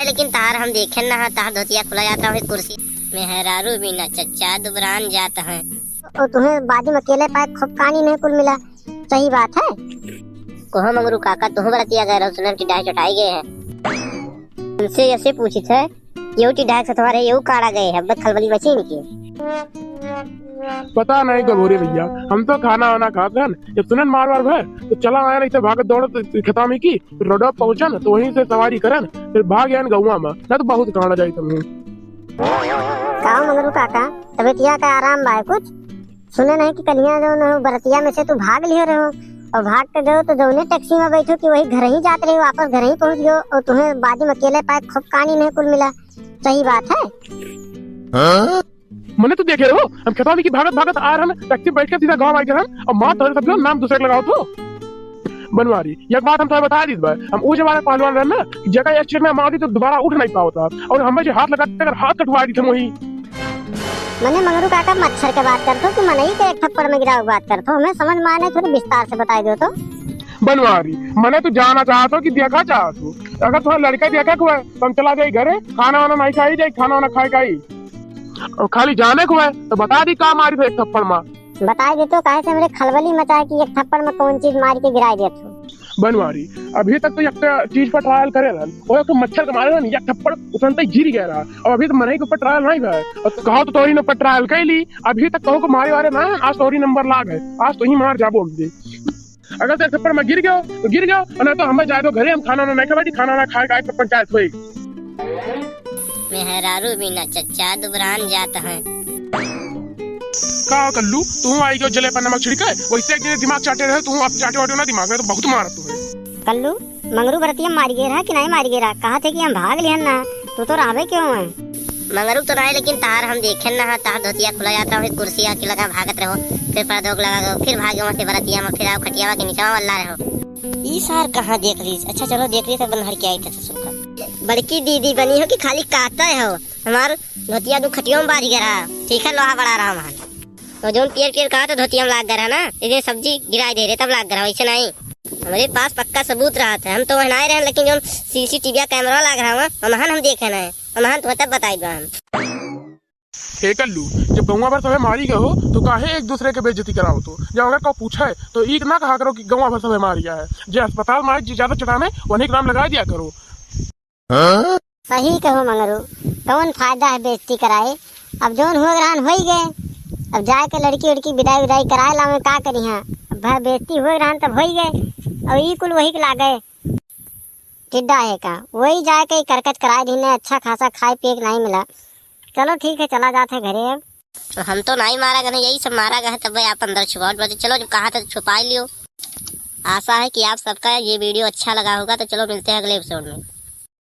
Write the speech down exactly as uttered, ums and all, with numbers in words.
लेकिन तहार हम देखे ना है, तहार धोतिया खुला जात है, वही कुर्सी। मेहरारू बिना चच्चा दुबरान जात है। और तुम्हें बादी में अकेले पाए खूब कहानी नहीं कुल मिला, सही बात है। कोहो मंगरू काका, तुहू बरतिया गए रहो, सुनन की डाय चटाई गए है। उनसे ऐसे पूछित है, यहू टिड्ढा के सथवा रहे, यहू काड़ा गए है, अब खलबली मची इनकी। पता नहीं कब हो रे भैया, हम तो खाना वाना खात रहन, जब सुनन मार वार भर, तो चला आया, नहीं तो भागत दौड़त खेता में की, रोडवा पहुंचन, तो वहीं से सवारी करन, फिर भाग आयन गौवा में, ना तो बहुत काड़ा जाई तुमने। का हो मंगरू काका, तबीयतिया का आराम बा कुछ? सुने नहीं कि कलिया जो न बरतिया में से तू भाग लियो रहो, और भाग के गयो तो जौने टैक्सी में बैठो कि वही घर ही जात रही, वापस घर ही पहुंच गयो, और तुम्हें बादी में अकेले पाए खूब कहानी नहीं कुल मिला। सही बात है। हाँ? मने तो देखे रहो, हम खेतवा में की भागत भागत आ रहन, टैक्सी बैठ के सीधा गाँव आ गए रहन, और मार तोहरे सब लोग नाम दूसरे के लगाओ तो। बनवारी, एक बात हम तोहरे बता दीत बा, हम ऊ जमाना के पहलवान रहन ना, कि जगह एक चीर में मार दी तो दोबारा उठ नहीं पावत, और हमें जो हाथ लगा दे, अगर हाथ कटवा दी थे वही। मने मंगरू काका मच्छर के बात करत हो कि मनई के एक थप्पड़ में गिरावे के बात करत हो? हमें समझ में आने, थोड़ी विस्तार से बताई दो तो। बनवारी, मने तू जाना चाहत हो कि देखा चाहत हो? अगर तुम्हारा लड़का देखा हुआ है, तो हम चला जाई घरे, खाना वाना नहीं खाई जाई, खाना वाना खाए खाई। और खाली जाने को है, तो बता दी का मारी थे एक थप्पड़ में। बताई दे तो, काहे से हमरे खलबली मचाए कि एक थप्पड़ में कौन चीज मार के गिराई देत हो? बनवारी, अभी तक तो एक चीज पर ट्रायल करे रहन, वो एक मच्छर के मारे रहन, एक थप्पड़ उतरते ही गिर गया रहा, और अभी तो मनई के ऊपर ट्रायल नहीं हुआ है। और कहो तो तोरी ने ऊपर ट्रायल कर ली, अभी तक कहो को मारे वारे ना, आज तोरी नंबर लाग है, आज तो ही मार जाबो हम दे। अगर तो एक थप्पड़ में गिर गयो तो गिर गयो, और ना तो हमें जाए दो घरे, हम खाना ना नहीं खा बैठी, खाना ना खाए खाए तो पंचायत होई। मेहरारू बिना चच्चा दुबरान जात है। का हो कल्लू, तू आई गयो जले पर नमक छिड़के, वैसे एक दिन दिमाग चाटे रहे तू, अब चाटे वाटे ना दिमाग में, तो बहुत मारत तू है। कल्लू, मंगरू बरतिया मारी गे रहा कि नहीं मारी गे रहा? कहा थे कि हम भाग लिहन ना, तू तो रहबे क्यों है? मंगरू तो रहे, लेकिन तहार हम देखे ना है, तहार धोतिया खुला जाता है, कुर्सी आके लगा भागत रहो, फिर पर्दोक लगा दो, फिर भागे वहाँ से बरतिया में, फिर आओ खटियावा के नीचवा वल्ला रहो। ई सार कहाँ देख लीस? अच्छा चलो देख लीस, अपन हर के आई थे ससुर का। बड़की दीदी बनी हो कि खाली कहते हो? हमार धोतिया दू खटियो में बाज गया रहा। ठीक है, लोहा बड़ा रहा हमार। तो जौन पियर पियर कहा तो धोतिया में लाग गया रहा ना, इधर सब्जी गिराई दे रहे तब लाग गया रहा, वैसे नहीं। हमारे पास पक्का सबूत रहा था, हम तो वहाँ नहीं रहे, लेकिन जौन सीसीटीवी कैमरा लाग रहा हुआ, हम हन हम देखे ना, हम हन तो तब बताई दो हम। हे कल्लू, जब गौवा भर सभे मारी गए हो, तो काहे एक दूसरे के बेइज्जती कराओ तो? जब अगर को पूछे, तो ई ना कहा करो कि गौवा भर सभे मारी गया है। जे अस्पताल में आए, जे ज्यादा चटाने, वन्हीं के नाम लगा दिया करो। सही कहो मंगरू, कौन फायदा है बेइज्जती कराए? अब जौन हुए ग्रहण हो ही गए, अब जाए के लड़की उड़की विदाई उदाई कराए लावे का करी? हाँ, अब भाई बेइज्जती हुए ग्रहण तब हो ही गए, अब ई कुल वही के लागे। टिड्डा है का, वही जाए के करकच कराए दीने, अच्छा खासा खाए पिए के नहीं मिला। चलो ठीक है, चला जात है घरे अब। तो हम तो नहीं मारा गए, यही सब मारा गया है, तब आप अंदर छुपावट बचे। चलो, जब कहा था तो छुपा ही लियो। आशा है कि आप सबका ये वीडियो अच्छा लगा होगा, तो चलो मिलते हैं अगले एपिसोड में।